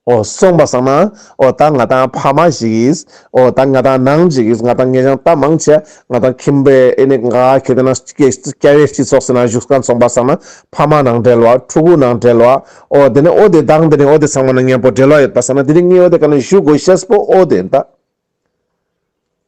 འོ་སོང་པ་སང་ན་འོ་ད་ང་ཏང་ཕ་མ་ཞིག་གིས་འོ་ད་ང་ཏང་ནང་ཞིག་གིས་ང་ཏང་ངེ་ཅང་ད་མང་ཆེ་ང་ཏང་ཁྱིམ་པའི་ཨེ་ནེ་ང་ཁེ་ཏེ་ན་སྐྱ་སྐྱ་བའི་སྤྱི་ཚོགས་སི་ནང་བཞུགས་ཁན་སོང་པ་སང་ན་ཕ་མ་ནང་འབྲེལ་བ་ཕྲུ་གུ་ནང་འབྲེལ་བ་འོ་དེ་ནེ་འོ་དེ་དང་དེ་ནེ་འོ་དེ་ཚང་མ་ནང་མཉམ་པོ་འབྲེལ་བ་ཡོད་པ་སང་ན་དེ་ནེ་ངས་འོ་དེ་ཀ་ནེ་ཞུ་དགོས་ཤེས་པོ་འོ་དེ་ད།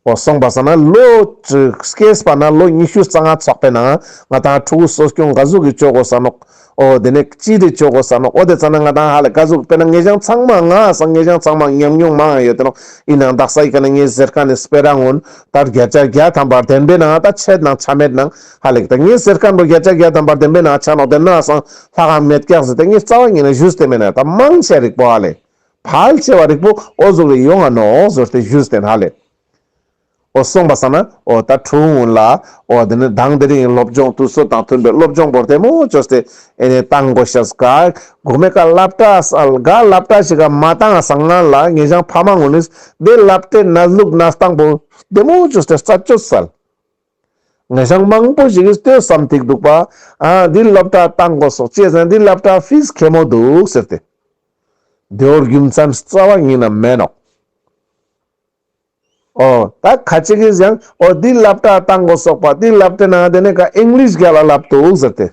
འོ་སོང་པ་སང་ན་ལོ་སྐྱེས་པ་ན་ལོ་ཉི་ཤུ་རྩ་ལྔ་ཚག་པའི་ནང་ང་ཏང་ཕྲུ་གུ་གསོ་སྐྱོང་ག་ཟུག་གི་ཅོ་དགོས་ས་ནོག་འོ་དེ་ནེ་ཅི་དེ་ཅོ་དགོས་ས་ནོག་འོ་དེ་ཙ་ན་ང་ཏང་ཧ་ལེ་ག་ཟུག་དཔེར་ན་ངེ་ཅང་ཚང་མ་ང་སང་ངེ་ཅང་ཚང་མ་ཉམས་མྱོང་མང་ང་ཡོད་དེ་ནོག་ཨིན་ནང་དག་ས་ཨི་ཀ་ནེ་ངས་ཟེར་ཁན་ནི་སྤེ་ར་གུན་ད་བརྒྱ་ཆ་བརྒྱ་ཐམ་པ་བདེན་པའི་ནང་ད་ཆད་ནང་ཆ་མེད་ནང་ཧ་ལེ་ད་ངས་ཟེར་ཁན་པོ་བརྒྱ་ཆ་བརྒྱ་ཐམ་པ་བདེན་པའི་ནང་ཆ་ནོག་དེ་ན་སང་ལྷག་ག་མེད་ཀྱག་ཟེར་ཏེ་ངས་རྩ་བ་ཉིད་ནས་ཞུས་ཏེ་མེད་ན་ད་མང་ཆེ་རིགས་པོ་ཧ་ལེ། ཕལ་ཆེ་བ་རིགས་པོ་འོ་ཟུག་རེ་ཡོང་ང་ནོག་ཟེར་ཏེ་ཞུས་ཏེ་ཧ་ལེ། འོ་སོང་པ་སང་ན་འོ་ད་ཕྲུ་གུ་གུན་ལ་འོ་དེ་ནེ་དང་དེ་རིང་སློབ་སྦྱོང་དུས་ཚོད་དང་མཐུན་པའི་སློབ་སྦྱོང་པོ་བདེ་མོ་ཅོས་ཏེ་ཨེ་ནེ་བཏང་དགོས་ཤེས་ག་གོ་མེ་ཀ་སློབ་གྲྭ་ག་སློབ་གྲྭ་ཞིག་ག་མ་བཏང་སང་ང་ལ་ངེ་ཅང་ཕ་མ་གུན་ནི་དེ་སློབ་གྲྭའི་གནས་ལུགས་གནས་སྟངས་པོ་བདེ་མོ་ཅོས་ཏེ་རྩད་གཅོད་སལ། ངེ་ཅང་མང་པོ་ཞིག་གིས་ལྟོས་བསམ་ཐིག་འདུག་པ། ཨ་འདི་སློབ་གྲྭ་བཏང་དགོས་སོག་ཅི་ཟེར་ན་འདི་སློབ་གྲྭ་ཕིས་ཁེ་མོ་འདུག་ཟེར་ཏེ། དེའོ་རྒྱུ་མཚན་རྩ་བ་ཉིད་ནས་མེད་ནོག་འོ་ད་ཁ་ཅིག་གིས་ཡང་འོ་འདི་སློབ་གྲྭ་བཏང་དགོས་སོག་པ་འདི་སློབ་གྲྭའི་ནང་དེ་ནེ་ཀ་ཨིང་ལིཤ་རྒྱལ་ལ་སློབ་འདུག་ཟེར་ཏེ།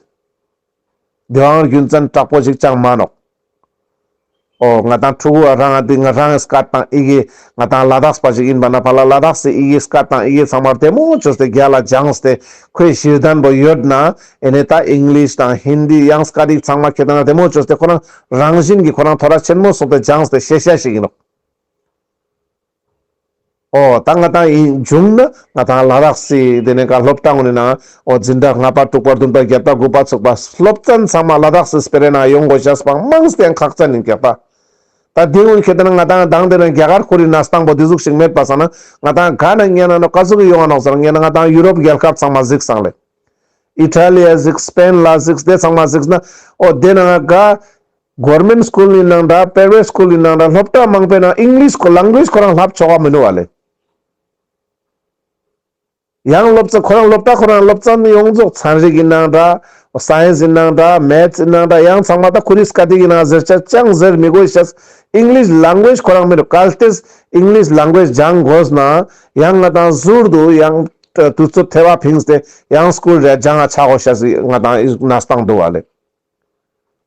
དེའང་རྒྱུ་མཚན་དྲག་པོ་ཞིག་ཅང་མ་ནོག། འོ་ང་དང་ཕྲུ་གུ་རང་ང་དེ་ང་རང་སྐད་དང་ཡི་གེ་ང་དང་ལ་དྭགས་པ་ཞིག་ཡིན་པ་ན་ཕ་ལ་ལ་དྭགས་སི་ཡི་གེ་སྐད་དང་ཡི་གེ་ཚང་མ་བདེ་མོ་བཅོས་ཏེ་རྒྱལ་ལ་སྦྱངས་ཏེ་ཁོའི་གཞི་རྟེན་པོ་ཡོད་ན་ཨེ་ནེ་ད་ཨིང་ལིཤ་དང་ཧིན་དི་ཡང་སྐད་ཡིག་ཚང་མ་ཁྱེད་དང་བདེ་མོ་བཅོས་ཏེ་ཁོ་རང་རང་བཞིན་གྱི་ཁོ་རང་ཐོ་ར་ཆེན་མོ་སོང་སྟེ་སྦྱངས་ཏེ་ཤེས་བྱ་ཞིག་ཡིན་ནོག། འོ་ད་ང་དང་ཡིན་བྱུང་ན་ང་དང་ལ་དྭགས་སི་དེ་ནས་ཀ་སློབ་གྲྭ་ངོ་ནས་ན་འོ་འཛིན་གྲྭ་ལྔ་པ་དྲུག་པ་བདུན་པ་བརྒྱད་པ་དགུ་པ་ཚུགས་པ་སློབ་ཚན་ཚང་མ་ལ་དྭགས་སི་སྤེ་ར་ན་ཡོང་དགོས་ཤེས་པ་མང་སྟེ་ཁག་ཅན་ཡིན་ཀྱག་ད། ད་དེ་ངོ་ཁྱེད་ན་ང་དང་དང་དེ་ན་རྒྱ་གར་ཁོ་རི་ན་སྟངས་པོ་དེ་ཟུག་ཞིག་མེད་པ་སང་ན་ང་དང་ག་ན་ཉན་ན་ནོ་ག་ཟུག་ཡོང་ང་ནོག་ཟེར་ན་ང་དང་ཡུ་རོབ་རྒྱལ་ཁབ་ཚང་མ་གཟིགས་སང་ལེ། ཨི་ཊ་ལི་ཡ་གཟིགས། སྤེན་ལ་གཟིགས། དེ་ཚང་མ་གཟིགས་ན་འོ་དེ་ན་ང་ག་གོར་མེན་སྐུལ་ཡིན་ནང་འདྲ་པྲ་ཡི་ཝེཊ་སྐུལ་ཡིན་ནང་འདྲ་སློབ་གྲྭ་མང་པོའི་ནང་ཨིང་ལིཤ་ཁོ་ལེང་གུ་ཨེཇ་ཁོ་རང་ལྷབ་ཆོག་ག་མི་ནུག་བ་ལེ། ཡང་སློབ་ཚན་ཁོ་རང་སློབ་གྲྭ་ཁོ་རང་སློབ་ཚན་ཡོངས་རྫོགས་ཚན་རིག་ཡིན་ནང་འདྲ་སའེན་སི་ཡིན་ནང་འདྲ་མེཐ་སི་ཡིན་ནང་འདྲ་ཡང་ཚང་མ་ད་ཁོ་རི་སྐད་ཡིག་ཡིན་ནང་ཟེར་ཆ་ཅང་ཟེར་མི་དགོས་ཤེས། ཨིང་ལིཤ་ལེང་གུ་ཨེཇ་ཁོ་རང་མི་རུ་གལ་ཏེ་ཨིང་ལིཤ་ལེང་གུ་ཨེཇ་སྦྱང་དགོས་ན་ཡང་ང་དང་ཟུར་དུ་ཡང་དུས་ཚོད་ཐེ་བ་ཕིངས་ཏེ་ཡང་སྐུལ་རེ་སྦྱང་ང་ཆ་དགོས་ཤེས་ང་དང་ན་སྟངས་འདུག་བ་ལེ།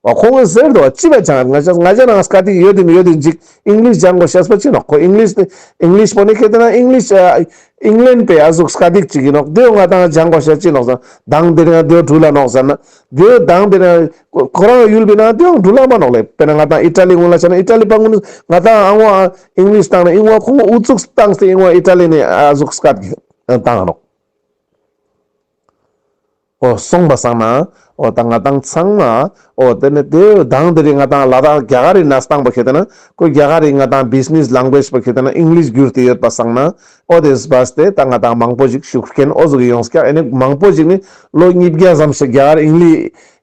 འོ་ཁོང་གིས་ཟེར་འདུག་བ། ཅི་བ་ཅང་ང་ཅག་ང་ཅག་རང་སྐད་ཡིག་ཡོད་དེ་མི་ཡོད་དེ་འཇིག་ཨིང་ལིཤ་སྦྱང་དགོས་ཤེས་པ་ཅི་ནོག། ཁོ་ཨིང་ལིཤ་ཨིང་ལིཤ་པོ་ནི་ཁེ་ཏེ་ན་ཨིང་ལིཤ་ཨ་ཨིང་ལེན་པའི་ཨ་ཟུག་སྐད་ཡིག་ཅིག་ཡིན་ནོག། དེ་ང་དང་སྦྱང་དགོས་ཤེས་ཅི་ནོག་ཟེར་ན་དང་དེ་རིང་དེ་འགྲུལ་ལ་ནོག་ཟེར་ན་དེ་དང་དེ་རིང་ཁོ་རང་ཡུལ་པའི་ནང་དེ་ཡང་འགྲུལ་ལ་མ་ནོག་ལེ། དཔེར་ན་ང་དང་ཨི་ཊ་ལི་ངོ་ལ་ཆ་ན་ཨི་ཊ་ལི་པ་ངོ་ནི་ང་དང་ཨང་བ་ཨིང་ལིཤ་བཏང་ན་ཨིང་བ་ཁོང་ཨུ་ཚུགས་བཏང་སྟེ་ཨིང་བ་ཨི་ཊ་ལི་ནི་ཨ་ཟུག་སྐད་ཡིག་བཏང་ནོག། འོ་སོང་པ་སང་ན་འོ་ད་ང་དང་ཚང་མ་འོ་དེ་ནི་དེ་དང་དེ་རིང་ང་དང་ལ་དྭགས་རྒྱ་གར་རི་ན་སྟངས་པ་ཁེ་ཏེ་ན་ཁོ་རྒྱ་གར་རི་ང་དང་བི་ཛི་ནེས་ལེང་གུ་ཨེཇ་པ་ཁེ་ཏེ་ན་ཨིང་ལིཤ་གྱུར་ཏེ་ཡོད་པ་སང་ན་འོ་དེ་སྦས་ཏེ་ད་ང་དང་མང་པོ་ཞིག་ཤུགས་རྐྱེན་འོ་ཟུག་ཡོང་སྐྱག། ཨེ་ནི་མང་པོ་ཞིག་ནི་ལོ་ཉིས་བརྒྱ་ཙམ་ཞིག་རྒྱ་གར་ཨིང་ལི་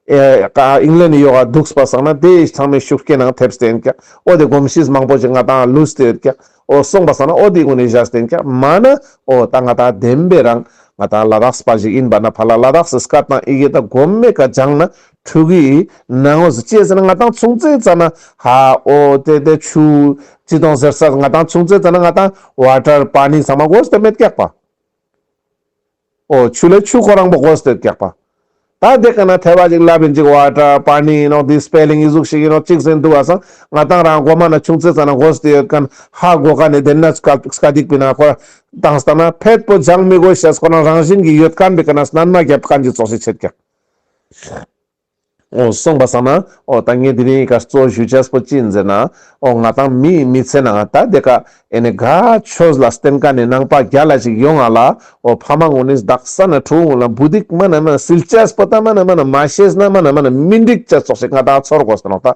ཨེ་ཨིང་ལན་ནི་ཡོག་ག་འདུག་པ་སང་ན་དེ་ཚང་མའི་ཤུགས་རྐྱེན་ནང་ཐེབས་ཏེ་ཡིན་སྐྱག། འོ་དེ་གོམས་གཤིས་མང་པོ་ཞིག་ང་དང་ལུས་ཏེ་ཡོད་སྐྱག། འོ་སོང་པ་སང་ན་འོ་དེ་ཀུན་ནི་བཞག་སྟེ་ཡིན་ཀྱག་མ་ན་འོ་ད་ང་དང་བདེན་པའི་རང་ང་དང་ལ་དྭགས་པ་ཞིག་ཡིན་པ་ན་ཕ་ལ་ལ་དྭགས་སི་སྐད་དང་ཡི་གེ་ད་གོམ་མེ་ཀ་སྦྱང་ན་ཕྲུ་གུའི་ནང་འོ་ཟེར་ཅི་ཟེར་ན་ང་དང་ཆུང་ཙེ་ཙ་ན་ཧ་འོ་དེ་དེ་ཆུ་ཅི་དང་ཟེར་ས་ང་དང་ཆུང་ཙེ་ཙ་ན་ང་དང་ཝ་ཊར་པ་ནི་ཚང་མ་དགོས་ཏེ་མེད་ཀྱག་པ། འོ་ཆུ་ལས་ཆུ་ཁོ་རང་པོ་དགོས་ཏེ་ཡོད་ཀྱག་པ། ད་དེ་ཀ་ན་ཐེ་བ་ཅིག་ལབ་ཡིན་ཅིག་ཝ་ཊར་པ་ནི་ཡིན་ནོག། འདི་སྤེ་ལིང་ཨི་ཟུག་ཞིག་ཡིན་ནོག་ཅིག་ཟེར་འདུག་བ་སང་ང་དང་རང་གོ་མ་ན་ཆུང་ཙེ་ཙ་ན་དགོས་ཏེ་ཡོད་མཁན་ཧ་གོ་མཁན་ནི་དེ་ན་སྐད་ཡིག་པི་ན་ཁོ་བཏང་སྟངས་ན་ཕེད་པོ་སྦྱང་མི་དགོས་ཤེས་ཁོ་རང་རང་བཞིན་གྱི་ཡོད་མཁན་པི་ཀ་ན་སྣན་མ་རྒྱབ་མཁན་གྱི་ཙོགས་ཤིག་ཆེད་ཀྱག། འོ་སོང་པ་སང་ན་འོ་ད་ངས་དེ་རིང་ཀ་གཙོ་ཞུ་ཅེས་པོ་ཅི་ཡིན་ཟེར་ན་འོ་ང་དང་མིའི་མི་ཚེ་ནང་ད་དེ་ཀ་ཨེ་ནི་ག་ཆོས་ལ་བརྟེན་མཁན་ནི་ནང་པ་རྒྱལ་ལ་ཞིག་ཡོང་ང་ལ་འོ་ཕ་མ་ངོ་ནི་དག་ས་ན་ཕྲུ་གུ་ལ་བུ་དིག་མ་ན་མ་ན་སིལ་ཅེས་པོ་ད་མ་ན་མ་ན་མ་ཤེས་ན་མ་ན་མ་ན་མི་འགྲིག་ཅེས་ཙོགས་ཤིག་ང་དང་ཚོར་དགོས་ས་ནོག་ད།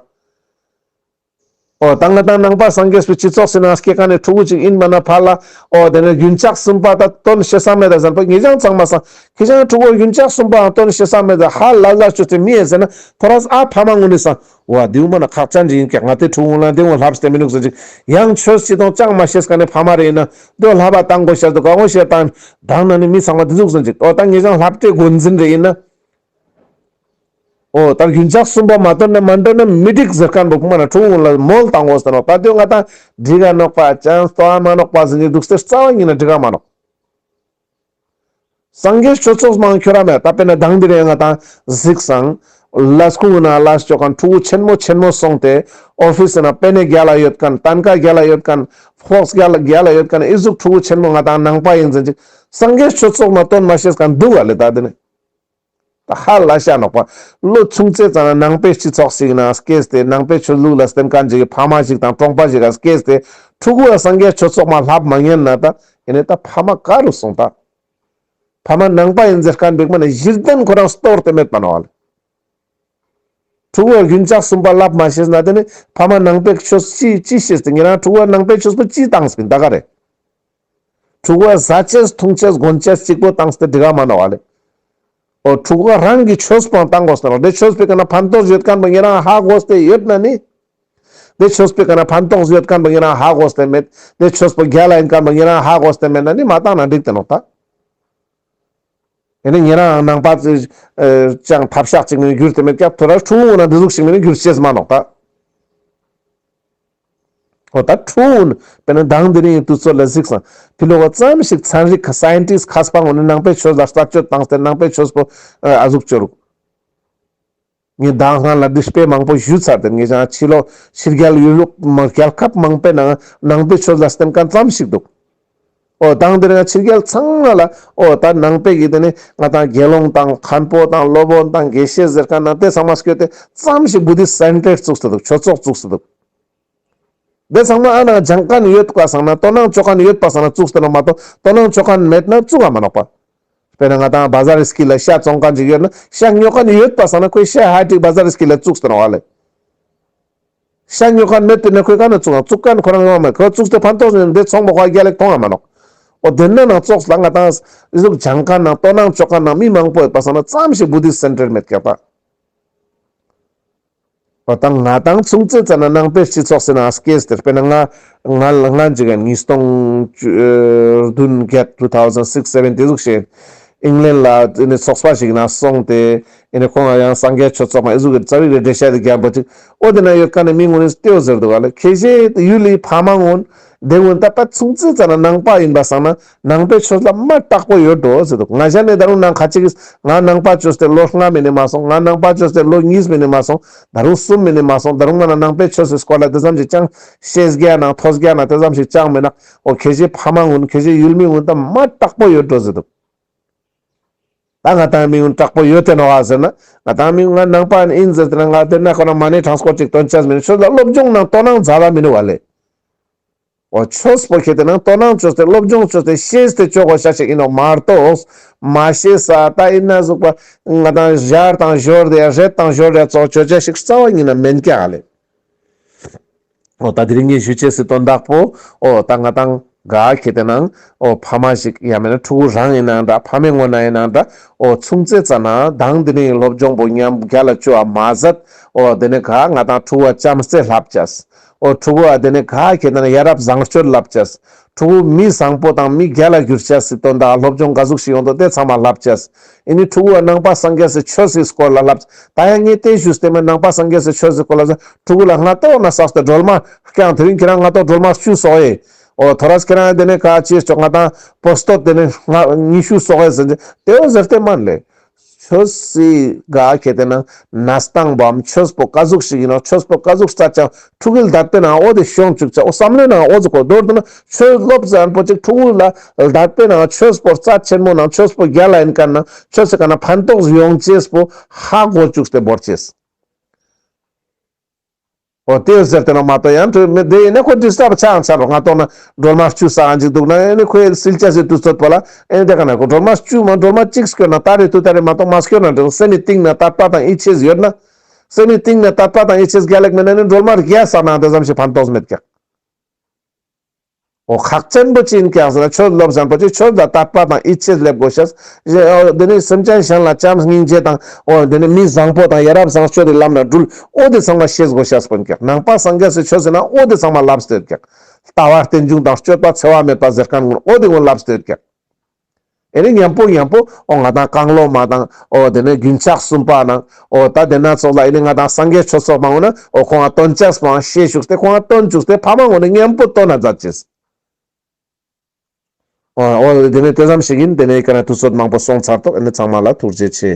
འོ་ད་ང་དང་ནང་པ་སངས་རྒྱས་པའི་སྤྱི་ཚོགས་སི་ནང་སྐྱེ་མཁན་ནི་ཕྲུ་གུ་ཅིག་ཡིན་པ་ན་ཕ་ལ་འོ་དེ་ནི་རྒྱུན་ཆགས་གསུམ་པ་ད་དོན་ཤེས་ས་མེད་ད་ཟེར་པ་ངེད་ཅག་ཚང་མ་སང་ཁྱེད་ཅག་ཕྲུ་གུ་རྒྱུན་ཆགས་གསུམ་པའང་དོན་ཤེས་ས་མེད་ད་ཧ་ལ་ལ་ཅོ་ཙེ་མི་ཡིན་ཟེར་ན་ཐོ་རས་ཨ་ཕ་མ་ངོ་ནི་སང་བ་དེའུ་མ་ན་ཁག་ཅན་ཅིག་ཡིན་ཀྱག། ང་དེ་ཕྲུ་གུ་ལ་དེའུ་ལྷབ་སྟེ་མི་ནུག་ཟེར་ཅིག་ཡང་ཆོས་ཅི་དང་ཅང་མ་ཤེས་མཁན་ནི་ཕ་མ་རེ་ཡིན་ན་དེའུ་ལྷབ་པ་བཏང་དགོས་ཤེས་དུ་ག་འོ་ཤེས་བཏང་དང་ན་ནི་མི་ཚང་མ་དེ་ཟུག་ཟེར་ཅིག། འོ་ད་ངེད་ཅག་ལྷབ་སྟེ་འགོ་འཛིན་རེ་ཡིན་ན། འོ་ད་རྒྱུན་ཆགས་གསུམ་པ་མ་དོན་ན་མ་འདོན་ན་མི་འགྲིག་ཟེར་མཁན་པོ་ཁུ་མ་ན་ཕྲུ་གུ་ལ་མོལ་བཏང་དགོས་ཟེར་ནོག། ད་དེ་ང་དང་འགྲིག་ག་ནོག་པ་ཅང་སྟོ་བ་མ་ནོག་པ་ཟེར་ནི་འདུག་སྟེ་རྩ་བ་ཉིད་ན་འགྲིག་ག་མ་ནོག། སངས་རྒྱས་ཆོས་ཚོགས་མང་ཁྱོད་ར་མེད་ད་དཔེར་ན་དང་དེ་རིང་ང་དང་གཟིགས་སང་ལས་ཁུངས་ན་ལས་ཅོ་མཁན་ཕྲུ་གུ་ཆེན་མོ་ཆེན་མོ་སོང་སྟེ་ཨོ་ཕིས་ན་པེ་ནེ་རྒྱལ་ལ་ཡོད་མཁན་ཏན་ཀ་རྒྱལ་ལ་ཡོད་མཁན་ཕོགས་རྒྱལ་ལ་རྒྱལ་ལ་ཡོད་མཁན་ཨི་ཟུག་ཕྲུ་གུ་ཆེན་མོ་ང་དང་ནང་པ་ཡིན་ཟེར་ཅིག་སངས་རྒྱས་ཆོས་ཚོགས་མ་དོན་མ་ཤེས་མཁན་འདུག་ག་ལེ་ད་དེ་ནི། ད་ཧ་ལ་ཤ་ནོག་པ། ལོ་ཆུང་ཙེ་ཙ་ན་ནང་པའི་སྤྱི་ཚོགས་ཤིག་ན་སྐྱེས་ཏེ་ནང་པའི་ཆོས་ལུགས་ལ་བརྟེན་མཁན་ཅིག་གི་ཕ་མ་ཞིག་དང་གྲོང་པ་ཞིག་ག་སྐྱེས་ཏེ་ཕྲུ་གུ་ལ་སངས་རྒྱས་ཆོས་ཚོགས་མ་ལྷབ་མ་ཉན་ན་ད་ཨེ་ནི་ད་ཕ་མ་ག་རུ་སོང་ད། ཕ་མ་ནང་པ་ཡིན་ཟེར་མཁན་བིག་མ་ནི་གཞི་རྟེན་ཁོ་རང་སྟོར་ཏེ་མེད་པ་ནོག་ལེ། ཕྲུ་གུ་ལ་རྒྱུན་ཆགས་གསུམ་པ་ལྷབ་མ་ཤེས་ན་དེ་ནི་ཕ་མ་ནང་པའི་ཆོས་ཅི་ཅི་ཤེས་ཏེ་ཉེ་རང་ཕྲུ་གུ་ལ་ནང་པའི་ཆོས་པོ་ཅི་བཏང་སྤིན་ད་ག་རེ། ཕྲུ་གུ་ལ་ཟ་ཅེས་འཐུང་ཅེས་གོན་ཅེས་གཅིག་པོ་བཏང་སྟེ་འགྲིག་ག་མ་ནོག་ལེ། འོ་ཕྲུ་གུ་རང་གི་ཆོས་པོ་བཏང་དགོས་ཟེར་ནོག། དེ་ཆོས་པོའི་ཀ་ན་ཕན་ཐོགས་ཡོད་མཁན་པོ་ཉེ་རང་ཧ་གོ་སྟེ་ཡོད་ན་ནི། དེ་ཆོས་པོའི་ཀ་ན་ཕན་ཐོགས་ཡོད་མཁན་པོ་ཉེ་རང་ཧ་གོ་སྟེ་མེད། དེ་ཆོས་པོ་རྒྱལ་ལ་ཡིན་མཁན་པོ་ཉེ་རང་ཧ་གོ་སྟེ་མེད་ན་ནི་མ་བཏང་ན་འགྲིག་སྟེ་ནོག་ད། ཨེ་ནི་ཉེ་རང་ནང་པ་ཅང་ཐབས་ཤག་ཅིག་མིན་གྱུར་ཏེ་མེད་ཀྱག། ཐོ་རས་ཕྲུ་གུ་ན་འདི་ཟུག་ཞིག་མིན་གྱུར་ཅེས་མ་ནོག་ད། འོ་ད་ཕྲུ་གུ་དཔེར་ན་དང་དེ་རིང་དུས་ཚོད་ལ་གཟིགས་སང་ཕི་ལོག་ཙམ་ཞིག་ཚན་རིག་གི་སའེན་ཊིསྟ་མཁས་པ་ངོ་ནི་ནང་པའི་ཆོས་ལ་རྩད་གཅོད་བཏང་སྟེ་ནང་པའི་ཆོས་པོ་ཨ་ཟུག་ཅོ་རུག། ངས་ད་སྔ་ལ་འདི་དཔེ་མང་པོ་ཞུས་ཚར་ཏེ། ངས་ཅང་ཕྱི་ལོགས་ཕྱི་རྒྱལ་ཡུ་རོབ་མ་རྒྱལ་ཁབ་མང་པོའི་ནང་ནང་པའི་ཆོས་ལ་བརྟེན་མཁན་ཙམ་ཞིག་འདུག། འོ་དང་དེ་རིང་ཕྱི་རྒྱལ་ཚང་མ་ལ་འོ་ད་ནང་པའི་གི་དེ་ནི་ང་དང་དགེ་སློང་དང་མཁན་པོ་དང་སློབ་དཔོན་དང་དགེ་བཤེས་ཟེར་མཁན་ནང་དེ་ཚང་མ་སྐྱོད་དེ་ཙམ་ཞིག་བུ་དིསྟ་སེན་ཊར་བཙུགས་ཏེ་འདུག། ཆོས་ཚོགས་བཙུགས་ཏེ་འདུག། དེ་ཚང་མ་ཨ་ན་སྦྱང་མཁན་ཡོད་པ་སང་ན་དོ་སྣང་ཅོ་མཁན་ཡོད་པ་སང་ན་བཙུགས་ཏེ་ནོག་མ་གཏོགས་དོ་སྣང་ཅོ་མཁན་མེད་ན་བཙུགས་ག་མ་ནོག་པ། དཔེར་ན་ང་དང་བ་ཟར་སྐྱིད་ལ་ཤ་བཙོང་མཁན་ཅིག་ཡོད་ན་ཤ་ཉོ་མཁན་ཡོད་པ་སང་ན་ཁོས་ཤ་ཧ་ཏིག་བ་ཟར་སྐྱིད་ལ་བཙུགས་ཏེ་ནོག་ཨ་ལེ། ཤ་ཉོ་མཁན་མེད་པ་ན་ཁོས་ག་ན་བཙུགས་ན་བཙུགས་མཁན་ཁོ་རང་ཡོང་མེད། ཁོས་བཙུགས་ཏེ་ཕན་ཐོགས་ནི་དེ་ཚོང་པ་ཁོ་རྒྱལ་ལ་གཏོང་ང་མ་ནོག། འོ་དེ་ན་ནང་ཚོགས་ལ་ང་དང་ཨི་ཟུག་སྦྱང་མཁན་ནང་དོ་སྣང་ཅོ་མཁན་ནང་མི་མང་པོ་ཡོད་པ་སང་ན་ཙམ་ཞིག་བུ་དིསྟ་སེན་ཊར་མེད་ཀྱག་པ། འོ་ད་ང་དང་ཆུང་ཙེ་ཙ་ན་ནང་པའི་སྤྱི་ཚོགས་སི་ནང་སྐྱེས་ཏེ་དཔེར་ན་ང་ང་ལ་ང་ཅིག་ག་ཉིས་སྟོང་བདུན་བརྒྱད་two thousand six seven དེ་ཟུག་ཞིག་ཨིང་ལན་ལ་ཨི་ནི་ཚོགས་པ་ཞིག་ནང་སོང་སྟེ་ཨི་ནི་ཁོང་ཡང་སངས་རྒྱས་ཆོས་ཚོགས་མ་ཨི་ཟུག་གི་རྩ་བའི་རེ་འགྲེལ་བཤད་དེ་རྒྱབ་པ་ཅིག། འོ་དེ་ན་ཡོད་མཁན་ནི་མི་ངོ་ནི་ལྟེའོ་ཟེར་འདུག་ག་ལེ། ཁྱེད་ཅག་ཡུལ་ལི་ཕ་མ་ངོ་དེ་ངོ་ད་པ་ཆུང་ཙེ་ཙ་ན་ནང་པ་ཡིན་པ་སང་ན་ནང་པའི་ཆོས་ལ་མ་དྲག་པོ་ཡོད་འགྲོ་ཟེར་འདུག། ང་ཞ་ནི་ད་རུང་ནང་ཁ་ཅིག་གིས་ང་ནང་པ་བཅོས་ཏེ་ལོ་ལྔ་མ་ནེ་མ་སོང་། ང་ནང་པ་བཅོས་ཏེ་ལོ་གཉིས་མ་ནེ་མ་སོང་། ད་རུང་གསུམ་མ་ནེ་མ་སོང་། ད་རུང་ང་ན་ནང་པའི་ཆོས་སི་སྐོར་ལ་དེ་ཙམ་ཞིག་ཅང་ཤེས་རྒྱ་ནང་ཐོས་རྒྱ་ནང་དེ་ཙམ་ཞིག་ཅང་མེད་ན། འོ་ཁྱེད་ཅག་ཕ་མ་ངོ་ཁྱེད་ཅག་ཡུལ་མི་ངོ་ད་མ་དྲག་པོ་ཡོད་འགྲོ་ཟེར་འདུག། ད་ང་དང་མི་ངོ་དྲག་པོ་ཡོད་དེ་ནོག་ཨ་ཟེར་ན་ང་དང་མི་ངོ་ང་ནང་པ་ཡིན་ཟེར་ཏེ་ན་ང་དེ་ན་ཁོ་ན་མ་ནེ་ཊྲན་སི་པོར་ཊ་ཅིག་སྟོན་ཆ་མེད། ཆོས་ལ་སློབ་སྦྱོང་ནང་དོ་སྣང་མཛད་ད་མི་ནུག་ག་ལེ། འོ་ཆོས་པོ་ཁྱེད་དེ་ནང་དོ་སྣང་བཅོས་ཏེ་སློབ་སྦྱོང་བཅོས་ཏེ་ཤེས་ཏེ་ཅོ་དགོས་ཤ་ཞིག་ཡིན་ནོག་མ་གཏོགས་མ་ཤེས་ས་ད་ཡིན་ན་ཟུག་པ་ང་དང་ཞར་དང་ཞོར་དེ་རེད་དང་ཞོར་དེ་ཙོགས་ཅོ་ཆ་ཞིག་རྩ་བ་ཉིད་ན་མེན་ཀྱག་ལེ། འོ་ད་དེ་རིང་ངས་ཞུ་ཅེས་སི་དོན་དག་པོ་འོ་ད་ང་དང་ག་ཁྱེད་དེ་ནང་འོ་ཕ་མ་ཞིག་ཡང་མེན་ན་ཕྲུ་གུ་རང་ཡིན་ནའང་འདྲ་ཕ་མའི་ངོས་ནས་ཡིན་ནའང་འདྲ་འོ་ཆུང་ཙེ་ཙ་ན་དང་དེ་རིང་སློབ་སྦྱོང་པོ་མཉམ་རྒྱལ་ལ་ཅོ་བ་མ་ཟད་འོ་དེ་ནས་ག་ང་དང་ཕྲུ་གུ་བ་བྱམས་བརྩེ་ལྷབ་ཅེས། འོ་ཕྲུ་གུ་བ་དེ་ནས་ག་ཁྱེད་དེ་ན་ཡ་རབས་བཟང་སྤྱོད་ལྷབ་ཅེས། ཕྲུ་གུ་མི་བཟང་པོ་དང་མི་རྒྱལ་ལ་འགྱུར་ཅེས་སི་དོན་དག་སློབ་སྦྱོང་ག་ཟུག་ཞིག་ཡོང་འདུག་དེ་ཚང་མ་ལྷབ་ཅེས། ཨི་ནི་ཕྲུ་གུ་བ་ནང་པ་སངས་རྒྱས་སི་ཆོས་སི་སྐོར་ལ་ལྷབ། ད་ཡང་ངས་དེ་ཞུས་ཏེ་མེད་ནང་པ་སངས་རྒྱས་སི་ཆོས་སི་སྐོར་ལ་ཕྲུ་གུ་ལ་སྔ་ཏོག་ན་བསགས་ཏེ་སྒྲོལ་མ་ཀྱང་དེ་རིང་ཁྱེད་རང་སྔ་ཏོག་སྒྲོལ་མ་བཅུ་གསོག་ཨེ། འོ་ཐོ་རས་ཁྱེད་རང་དེ་ནས་ག་ཅི་ཅོག་ང་དང་པོ་སྟོད་དེ་ནས་ལྔ་ཉི་ཤུ་གསོག་ཨེ་ཟེར་ཏེ་དེའོ་ཟེར་ཏེ་མན་ལེ། ཆོས་སི་ག་ཁྱེད་དེ་ན་གནས་སྟངས་པའམ་ཆོས་པོ་ག་ཟུག་ཞིག་ཡིན་ནོག་ཆོས་པོ་ག་ཟུག་རྩ་ཆེན་ཕྲུ་གུའི་ལ་དད་པའི་ནང་འོ་དེ་ཤོང་བཅུག་ཅེས། འོ་བསམ་བློའི་ནང་འོ་ཟུག་གོ་མདོར་བསྡུ་ན་ཆོས་སློབ་ཟེར་མཁན་པོ་ཅིག་ཕྲུ་གུ་ལ་ལ་དད་པའི་ནང་ཆོས་པོ་རྩ་ཆེན་མོ་ནང་ཆོས་པོ་རྒྱལ་ལ་ཡིན་མཁན་ནང་ཆོས་སི་ཀ་ན་ཕན་ཐོགས་ཡོང་ཅེས་པོ་ཧ་གོ་བཅུག་སྟེ་བོར་ཅེས། འོ་དེ་ཟེར་ཏེ་ན་མ་གཏོགས་ཡང་དེ་ཡིན་ན་ཁོ་ཌིས་ཊརབ་ཆའང་ཆ་རོགས་ང་ཏོག་ན་སྒྲོལ་མ་བཅུ་བསགས་ཨ་ཅིག་འདུག་ན་ཨེ་ནི་ཁོའི་སིལ་ཅེས་སི་དུས་ཚོད་པོ་ལ་ཨེ་ནི་དེ་ཀ་ན་ཁོ་སྒྲོལ་མ་བཅུ་མ་སྒྲོལ་མ་གཅིག་སྐྱོར་ན་ད་རེ་དུ་ད་རེ་མ་གཏོགས་མ་སྐྱོར་ན་འགྲིག། སེམས་མི་གཏིང་ན་དད་པ་དང་ཡིད་ཆེས་ཡོད་ན། སེམས་མི་གཏིང་ན་དད་པ་དང་ཡིད་ཆེས་རྒྱལ་ལ་མེད་ན་ནི་སྒྲོལ་མ་བརྒྱ་བསགས་ན་དེ་ཙམ་ཞིག་ཕན་ཐོགས་མེད་ཀྱག། འོ་ཁག་ཆེན་པོ་ཅི་ཡིན་ཀྱག་ཟེར་ན་ཆོས་སློབ་ཟེར་མཁན་པོ་ཅིག་ཆོས་ལ་དད་པ་དང་ཡིད་ཆེས་སླེབས་དགོས་ཤེས། འོ་དེ་ནི་སེམས་ཅན་གཞན་ལ་བྱམས་སྙིང་རྗེ་དང་འོ་དེ་ནི་མི་བཟང་པོ་དང་ཡ་རབས་བཟང་སྤྱོད་དེ་ལམ་ན་འགྲུལ། འོ་དེ་ཚང་མ་ཤེས་དགོས་ཤེས་པོ་ཡིན་ཀྱག། ནང་པ་སངས་རྒྱས་སི་ཆོས་ཟེར་ན་འོ་དེ་ཚང་མ་ལབས་ཏེ་ཡོད་ཀྱག། ལྟ་བ་རྟེན་འབྱུང་དང་སྤྱོད་པ་འཚེ་བ་མེད་པ་ཟེར་མཁན་ངོ་འོ་དེ་ངོ་ལབས་ཏེ་ཡོད་ཀྱག། ཨེ་ནི་མཉམ་པོ་མཉམ་པོ་འོ་ང་དང་རྐང་ལོ་མ་དང་འོ་དེ་ནས་རྒྱུན་ཆགས་གསུམ་པ་ནང་འོ་ད་དེ་ན་ཚོགས་ལ་ཨེ་ནི་ང་དང་སངས་རྒྱས་ཆོས་ཚོགས་མ་འོ་ན་འོ་ཁོང་ང་སྟོན་ཅེས་པོའང་ཤེས་བཅུག་སྟེ་ཁོང་ང་སྟོན་བཅུག་སྟེ་ཕ་མ་ངོ་ནས་མཉམ་པོ་སྟོན་ན་མཛད་ཅེས། འོ་འོ་དེ་ནས་དེ་ཙམ་ཞིག་ཡིན། དེ་ནས་ཡི་ག་ན་དུས་ཚོད་མང་པོ་སོང་ཚར་ཏོག། ཨེ་ནི་ཚང་མ་ལ་ཐུགས་རྗེ་ཆེ།